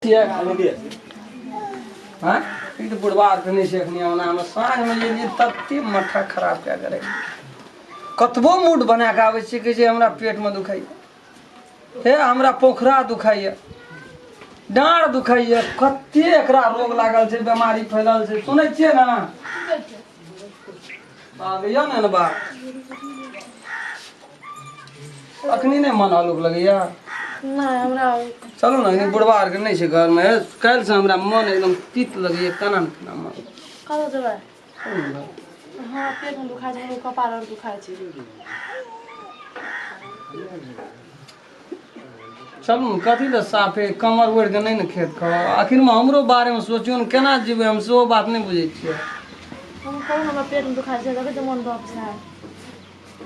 छियै हँ, ई तऽ बुढ़बा आरके नहि छै। एखनी ओनामे साँझमे जे जे तते माथा खराब कए कऽ राखि, कतबो मूड बना कऽ आबै छियै, कहै छै हमरा पेटमे दुखाइए, हे हमरा पोखरा दुखाइए, डाँड़ दुखाइए। कते एकरा रोग लागल छै, बेमारी फैलल छै, सुनै छियै ने? आबैया ने बा, अखनी नहि मन हलुक लगैया? नहि हमरा। चलू ने, एखनी बुढ़बा आरके नहि छै घरमे। काल्हिसँ हमरा मन एकदम तीत लगैया, केना ने केना मन। कतऽ जेबै? हँ, पेटमे दुखाइ छै, हमरो कपार आर दुखाइ छै। चलू ने, कथी लए साफे कमर ओढ़ि कऽ नहि ने खेत खाउ। आखिरमे हमरो बारेमे सोचियौ ने, केना जीबै हम, सेहो बात नहि बुझै छियै। हम कहू ने, हमरा पेटमे दुखाइ छै, देखै छियै मन दब छै।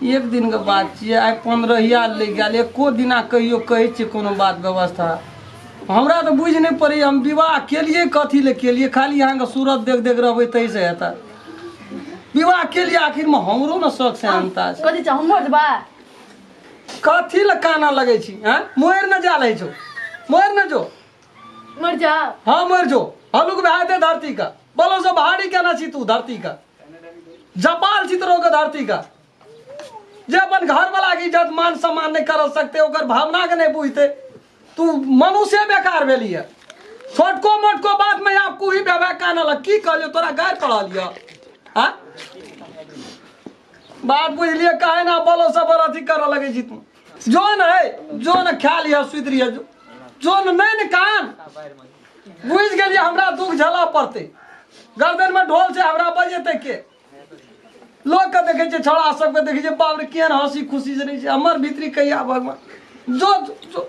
एक दिनके बात छियै, आइ 15हिया लागि गेल, एको दिना कहियो कहै छियै कोनो बात व्यवस्था हमरा तऽ बुझि नहि पड़ैए। हम विवाह केलियै कथी लए केलियै? खाली अहाँके सूरत देख देख रहबै ताहिसँ हेतै? विवाह केलियै आखिरमे हमरो ने शौक सेहनता छै। कथी छै, हम मरि जेबै? कथी लए कानऽ लगै छी? आँय, मरि ने जा लै छौ, मरि ने जो। मरि जा। हाँ, मरि जो, हलुक भए जेतै धरती के। बोलो से भारी केना छी तू धरती के, जपाल छी तोरो के धरती के, जे अपन घर वाला के इज्जत मान सम्मान नहीं कर सकते, ओकर भावना के नहीं बुझते, तू मनुष्य बेकार भेली है। छोटको मोटको बात में आप कुही बेबे कान लग, की कहलियो तोरा? गारि पढ़लियो? हाँ, बात बुझलिए? काहे ना बोलो सब अथी करऽ लगै छी तू? जो न है जो न, खा लिह, सुति रहिह, जो जो न। नहीं ने कान, बुझि गेलियै, हमरा दुख झेलऽ पड़तै। गर्दनमे ढोल छै, हमरा बजेतै के? लोकके देखै छियै, छौड़ा सबके देखै छियै, बाप रे, केहन हँसी खुशी से रहै छै। हमर भीतरी कहिया भगवान। जो जो,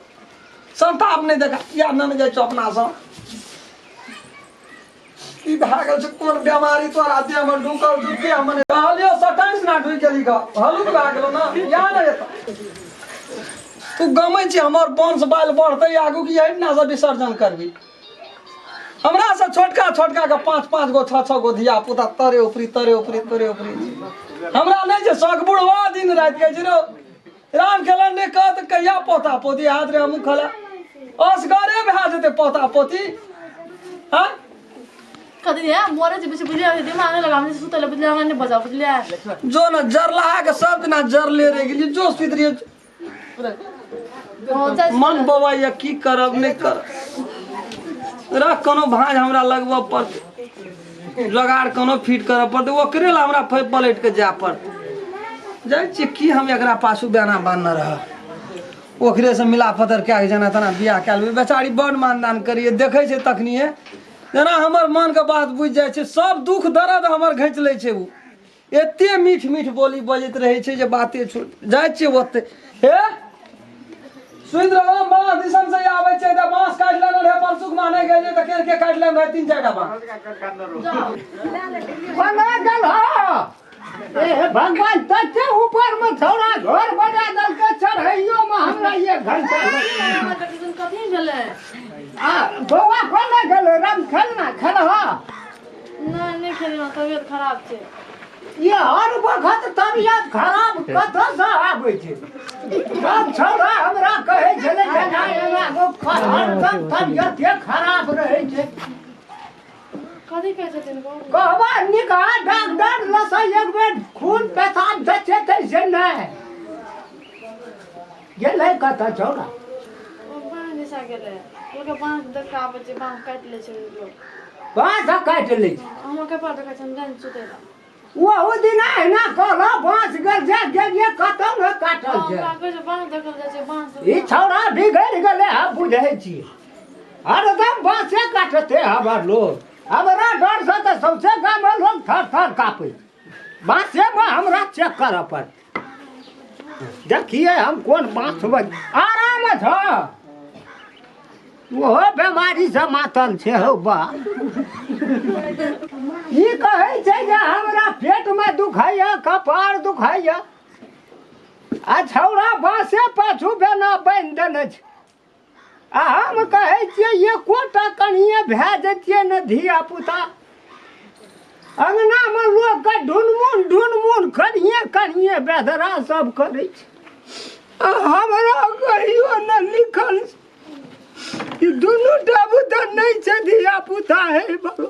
संताप नहि देखा या न जाइ छौ अपना सब। की भए गेल छै? कोन बेमारी तोरा देहमे ढुकल छौ? देह मने कहलियौ सटाइस ना ढुकि गेली गऽ, हलुक भए गेलौ ना या ने एतऽ। तू गमै छी हमर वंश बाल बढ़तै आगू कि एहिना से विसर्जन करबी? हमरा से छोटका छोटका के 5 5 गो 6 6 गो धिया पुता, तरे ऊपरी, तरे ऊपरी, तरे ऊपरी। हमरा नहि छै शौक। बुढ़वा दिन राति कहै छै रौ राम खेलन ने कह तऽ कहिया पोता पोती हाथ रे, हमहूँ खला असगरे भए जेतै पोता पोती। हाँ, कथी है, मरे छै बेसी, बुझलियै? दिमाग नहि लगाबै, सुतै लए, बुझलियै? हमरा नहि बजाउ, बुझलियै? जो न, जरलाहा के सब दिना जरले रहि गेलियै। जो सुति रहियै। हँ, जाइ। मन बौआइया, की करब नहि करब। रख, कोनो भाँज हमरा लगबऽ पड़तै, जोगाड़ कोनो फिट करऽ पड़तै। ओकरे लए हमरा फेर पलटि कऽ जाय पड़तै। जाइ छियै की हम एकरा पाछू बेना बान्हने रहब? ओकरेसँ मिला पतर कए कऽ जेना तेना बियाह कए लेबै। बेचारी बड़ मानदान करैए, देखै छै तखनिए जेना हमर मनके बात बुझि जाइ छै, सब दुख दर्द हमर घींच लै छै। ओ एते मीठ मीठ बोली बजैत रहै छै जे बाते छोड़। जाइ छियै ओते। हे, सुनि रहल, बाँस दिसन से आबै छै तऽ बाँस काटि लेने रहै परसुक माने गेलियै तऽ के के काटि लेने रहै 3 4 टा बाँस। कोना गेल हो? ए भगवान, तते ऊपर में छौड़ा घर बना देलकै, चढ़ैयो में हमरा एक घंटा लागि। कथी भेलै? आ बौआ कोना गेल? राम खेलना खेलह? नहि, नहि खेलियै, तबियत खराब छै। ये हर वखत तबियत खराब कतऽ से आबै छै? सब छौड़ा हमरा कहै छलै जे एना एना गो हरदम तबियते खराब रहै छै। कथी कहै छथिन, कहू? कहबा निकाह डॉक्टर लसँ एक बेर खून पेशाब जचेतै से नहि गेलै। कतऽ छौड़ा? ओ बाँस दिशा गेलै, लोकके बाँस देख कऽ आबै छै, बाँस काटि लै छै लोक। बाँस काटि लै छै। हमर कपार देखै छै, हम जानि सुतै लए। ओहू दिना एना कहलहुँ बाँस गेल जे गेलियै, कतौ ने काटल छै। हमरा कहै छै बाँस देखल जाइ छै बाँस। ई छौड़ा बिगड़ि गेलै हम बुझै छी। हरदम बाँसे काटते हमर लोग। हमरा डरसँ तऽ सौंसे गाममे लोग थर थर काँपै। बाँसेमे हमरा चेक करऽ पड़तै। देखिए हम कोन बाँस बज आराम छ। ओहो बेमारी से मातल छै हौ बा। ई कहै छै जे हमरा पेटमे दुखाइया, कपार दुखाइया, आ छौड़ा बाँसे पाछू बेना बान्हि देने छै। आ हम कहै छियै एकोटा कनिए भए जैतियै ने धिया पुता, अङ्गनामे लोकके ढुनमुन ढुनमुन कनिए कनिए बेदरा सब करै छै, आ हमरा कहियो ने लिखल। ई दुनू टाबू तऽ नहि छै धिया पुता है बलो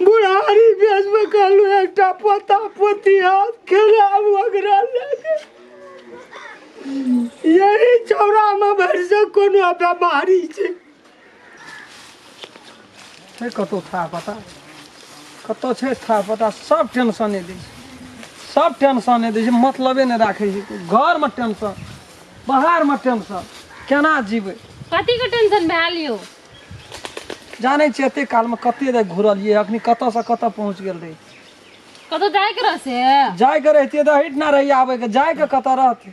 बुढ़ारी बेचमे कहलहुँ एकटा पोता पोती हाथ खेलाब ओकरा लए के यही छौड़ामे भरिसँ कोनो बेमारी छै। छै कतहु था पता कतऽ छै था पता सब टेंशने दै छै सब टेंशने दै छै मतलबे नहि राखै छै घरमे टेंशन बाहरमे टेंशन केना जीबै। कथीके टेंशन भेल यौ? जानै छियै एते कालमे कते देर घुरलियै अखनी कतऽसँ कतऽ पहुँच गेल रही। कतौ जाइके रह से? जाइके रहितियै तऽ हटि ना रही आबैके जाइके कतऽ रहतै।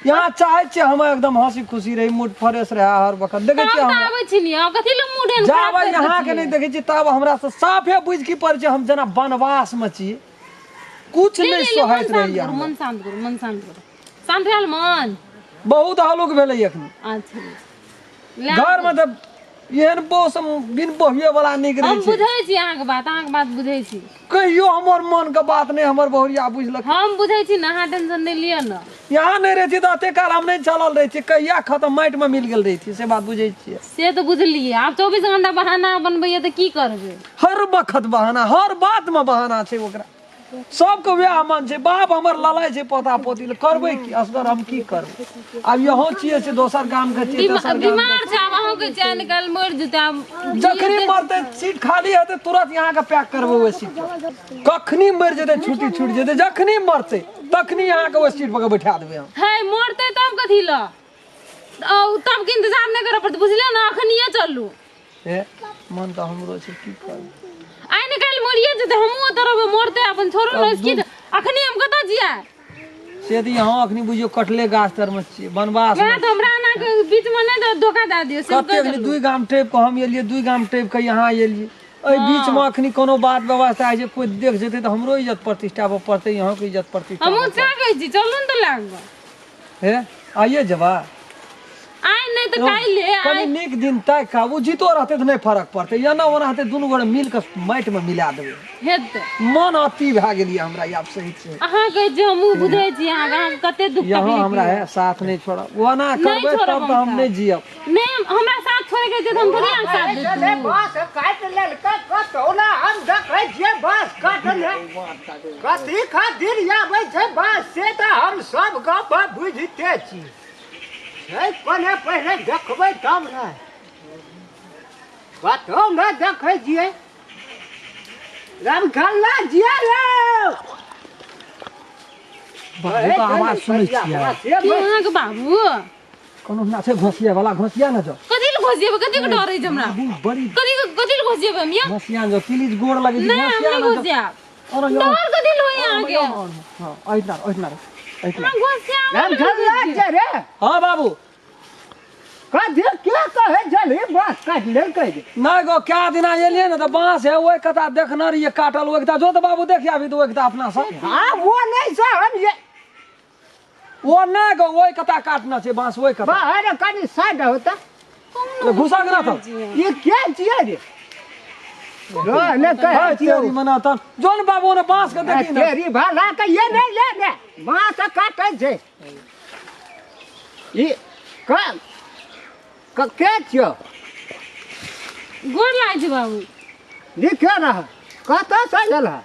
यहाँ चाहै छियै हम एकदम हंसी खुशी रही मूड फ्रेश रहे हर वक्त देखै छियै हम आबै छी नि कथी ले मूड एहन जाब यहाँ के नहि देखै छियै तब हमरा से साफे बुझि की पड़ै छै हम जेना वनवास मे छी कुछ नहि सोहाइत रहैया। मन शांत करू मन शांत करू शांत भेल मन बहुत हलुक भेलै अखनी। अच्छा घर में तऽ एहन बोस बिन बोहिए वाला नीक रहै छै। हम बुझै छी अहाँके बात अहाँके बात बुझै छी। कहियो हमर मन के बात नहि हमर बहुरिया बुझलक। हम बुझै छी ना अहाँ टेंशन नहि लिअ ना। यहाँ नहि रहै छी तऽ एते काल हम नहि चलल रहै छी कहिया खत्म माटि में मिल गेल रहै छी से बात बुझै छियै। से तऽ बुझलियै आब 24 घंटा बहाना बनबैया तऽ की करबै? हर वक्त बहाना हर बात में बहाना छै ओकरा सबके वएह मन छै। बाप हमर ललाइ छै पोता पोती लए करबै की असगर हम की करबै? आब यहाँ छियै से दोसर गाम के छियै तेसर गाम बीमार छै आब अहूँके चैन काल्हि मरि जेतै आब जखनी मरतै सीट खाली हेतै तुरंत यहाँ के पैक करबै ओहि सीट पर। कखनी मरि जेतै छुट्टी छूटि जेतै जखनी मरतै तखनी यहाँ के ओहि सीट पर बैठा देबै हम। हे मरतै तब कथी लए तब के इंतजार नहि करऽ पड़तै बुझलियै ने अखनिये चलू। हे मन तऽ हमरो छै की करबै? आइ ने काल्हि मरिए जेतै हमहूँ ओतऽ रहबै मरतै अपन छोड़ू ने की अखनी हम कतऽ जिया? से तऽ यहाँ अखनी बुझियौ कटले गाछ तरमे छियै वनवास वएह तऽ हमरा एना के बीचमे नहि दऽ धोखा दए दियौ से कते अखनी दुइ गाम टपि कऽ हम एलियै दुइ गाम टपि कऽ यहाँ एलियै एहि बीचमे अखनी कोनो बात व्यवस्था होइ छै कोइ देख जेतै तऽ हमरो इज्जत प्रतिष्ठा पर पड़तै यहाँके इज्जत प्रतिष्ठा। हमहूँ सएह कहै छी चलू ने तऽ लए कऽ। हे आइए जेबा? आइ नहि तऽ काल्हि कनि नीक दिन ताकि कऽ ओ जीतो रहतै तऽ नहि फरक पड़तै एना ओना हेतै दुनू गोरे मिल कऽ माटिमे मिला देबै। हेतै। मन अति भए गेल यऽ हमरा आब सही छै। अहाँ कहै छी हमहूँ बुझै छी अहाँके अहाँके कते दुख यहाँ हमरा है साथ नहि छोड़ब ओना करबै तब तऽ हम नहि जियब। नहि हमरा साथ छोड़ि के तऽ हम थोड़ी अहाँके साथ देतहुँ। बाँस काटि लेलकै कतौ ना हम देखै छियै बाँस काटल कथी खातिर आबै छै बाँस से तऽ हम सब गप बुझिते छी। कोने पहिले देखबै तब ने कतौ नहि देखै छियै। रामखल्ला जिया यौ। बाबूके आवाज सुनै छियै? की अहाँके बाबू? कोनो ना छै घोसिया वाला घोसिया ना जो। कथी लए घोसिएबै? कथी के डर अछि हमरा? बड़ी कथी कथी लए घोसिएबै हम यौ? घोसिया जो प्लीज गोर लगै छै। नहि हम नहि घोसियाब। डर कथी लए होइए अहाँके? हँ एहिना एहिना एहिना घोसिया रामखल्ला जे रे। हँ बाबू। कथी के कहै छलही बाँस काटि लेलकै? नहि गो क्या दिना एलियै ने तऽ बाँस है ओहि कता देखने रहियै काटल ओहि कता जो तऽ बाबू देख आबी तऽ ओहि कता अपना सब। हँ वो नहि छै हम ये वो नहि गो ओहि कता काटना छै बाँस ओहि कता। बाहर कनि साइड होता घुसा के ना तऽ ई के छियै रे? ने कहै छियौ तेरी मना तन जोन बाबू ने बाँस के देखी ने तेरी भला के ये नहि ले ने बाँस काटै छै ई क के छियौ? गोर लागै छै बाबू। लिखे रह कतऽ से आयल है?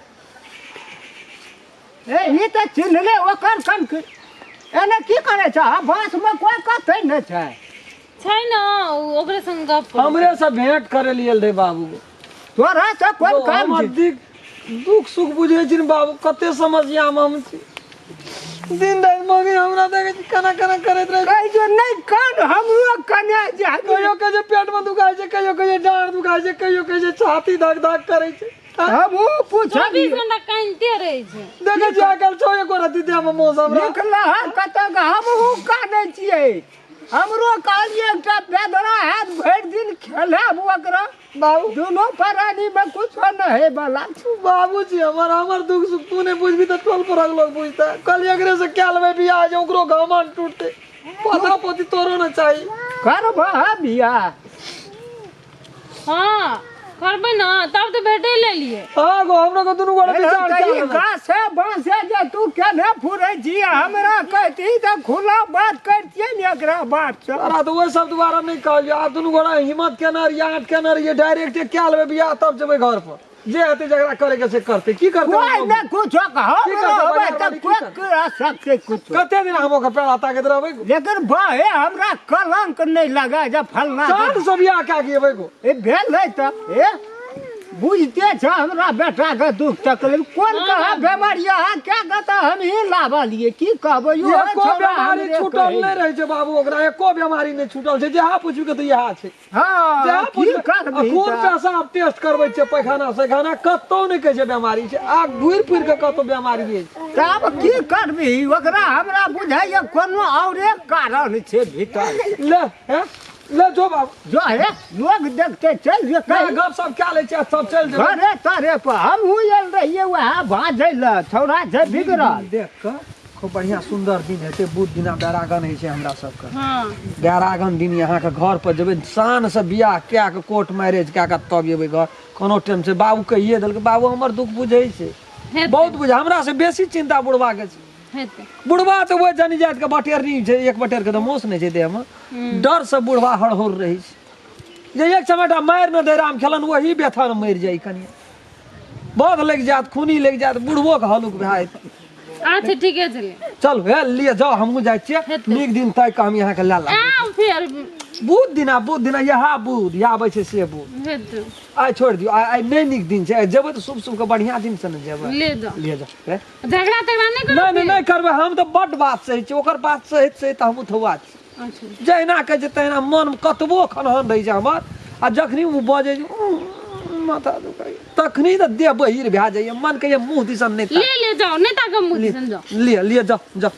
ए ई तऽ चिन्हले ओकर कन एने की करै छ? बाँसमे कोइ कतै नहि छै। छै ने ओकरे संग गप। हमरे से भेंट करे लिए रहे बाबू। तोरा से कोन काम छै? दुख सुख बुझै छी बाबू कते समस्या मे हम छी। दिन राति मम्मी हमरा देखै छी केना केना करैत रहै। कहै छै नहि कान हमरो कने जे कहियो कहै छै पेट मे दुखाइ छै कहियो कहै छै डाँड़ दुखाइ छै कहियो कहै छै छाती धक धक करै छै। हमहूँ पुछलियै 24 घंटा कानिते रहै छै। देखै छियै आइ काल्हि छौ एको रत्ती देहमे मौसम निकला है कतऽ हमहूँ कानै छियै। हमरो कहलियै एकटा बेदरा हैत भरि दिन खेलाब ओकरा बाबू दुनू प्राणीमे कुछो नहि होइ बला। बाबूजी हमर हमर दुख सुख तू नहि बुझबी तऽ टोल परक लोक बुझतै। कहलियै एकरे से कए लेबै बियाह जे ओकरो घमंड टूटतै। पोता पोती तोरो ने चाही। करबह बियाह? हँ करबै ने तब तऽ भेटै ले लिए। हाँ गो हमरो के दुनू गोरे विचार तऽ कए ई लेबै। गाछे बाँसे जे तू केने फुरै छी, हमरा कहती तऽ खुला बात करतियै ने एकरा बात से। तोरा तऽ ओहि सब दुआरे नहि कहलियौ। आब दुनू गोरा हिम्मत केने रहियै, आँट केने रहियै, डायरेक्ट कए लेबै बियाह तब जेबै घर पर। जे हेतै जकरा करे के से करतै। की करतै? कोइ ने कुछो हम की करतै? रहबै बाजार तऽ वाली की कोइ करतै? करा सकतै कुछो? कते दिन हम ओकर पेड़ा ताकैत रहबै गो? लेकिन बाहे हमरा कलंक नहि लगा जे फलना साँझ से बियाह कए के एबै गो। ए भेल है तऽ ए बुझते छ हमरा बेटा के दुख तकलीफ कोन कहा बेमारी अहाँ क्या के तऽ हम ही लावलिए की कहबै यो एको छौड़ा बेमारी हमरे छूटल कहै। नहि रहै छै बाबू, ओकरा एको बेमारी नहि छूटल छै। जहाँ पुछबी के तऽ इएह छै। हँ जहाँ की पुछबै करबही खून तऽ? पेशाब टेस्ट करबै छै, पैखाना सैखाना कतौ नहि कहै छै बेमारी छै। आ घुरि फिर के कतौ बेमारी छै। तब की करबही? ओकरा हमरा बुझाइए कोनो औरे कारण छै भीतर। ले हे ले जो बाबू। जो हे लोग देखते चल जे ना कहीं गप सब कए लै छै सब चलि जेबै। घरे तरे पर हमहूँ आयल रहियै वएह भाजै लए, छौड़ा छै बिगड़ल। देख कऽ खूब बढ़िया सुंदर दिन हेतै। बुध दिना बैरागन होइ छै हमरा सबके। हाँ बैरागन दिन अहाँके घर पर जेबै, शान से बियाह कए कऽ कोर्ट मैरेज कए कऽ तब एबै घर। कोनो टेंशन बाबू कहिए देलकै। बाबू हमर दुख बुझै छै। हेतै। बहुत बुझै, हमरा से बेसी चिंता बुढ़वा के छै। हेतै। बुढ़वा तऽ ओहि जनी जाति के बटेरनी छै, एक बटेर के तऽ मोस नहि छै देह मे। डर से बुढ़वा हड़होर रहै छै जे एक चमेटा मारि न दे राम खेलन, वही व्यथा मे मरि जाइ। कनिया बध लागि जायत, खूनी लागि जायत, बुढ़बो के हलुक भए जेतै। अच्छा ठीके छलै। चल हे लिए जाओ, हमहूँ जाइ छियै। हेतै। नीक दिन ताकि कऽ हम अहाँके लए लाब। आउ फेर बुध दिना, बुध दिना इएह बुध इएह आबै छै से बुध। हेतै। आइ छोड़ि दियौ, आइ आइ नहि नीक दिन छै। आइ जेबै तऽ शुभ शुभ के बढ़िआँ दिन से ने जेबै। ले जाओ। लिए जाओ हे। झगड़ा तगड़ा नहि करब? नहि नहि नहि करबै। हम तऽ बड्ड बात सही छै, ओकर बात सहैत सहैत हमहूँ थौआ छी। अच्छा जहिना कहै छै तहिना मन कतबो खनहन रहै छै हमर, आ जखनी ओ बजै छै, माथा दुखाइए, तखनी तऽ देह बहिर भए जाइए, मन कहैए मुँह दिसन नहि ताक। ले ले जाओ, नहि ताकब मुँह दिसन, जाओ। लिए लिए जाओ जाओ।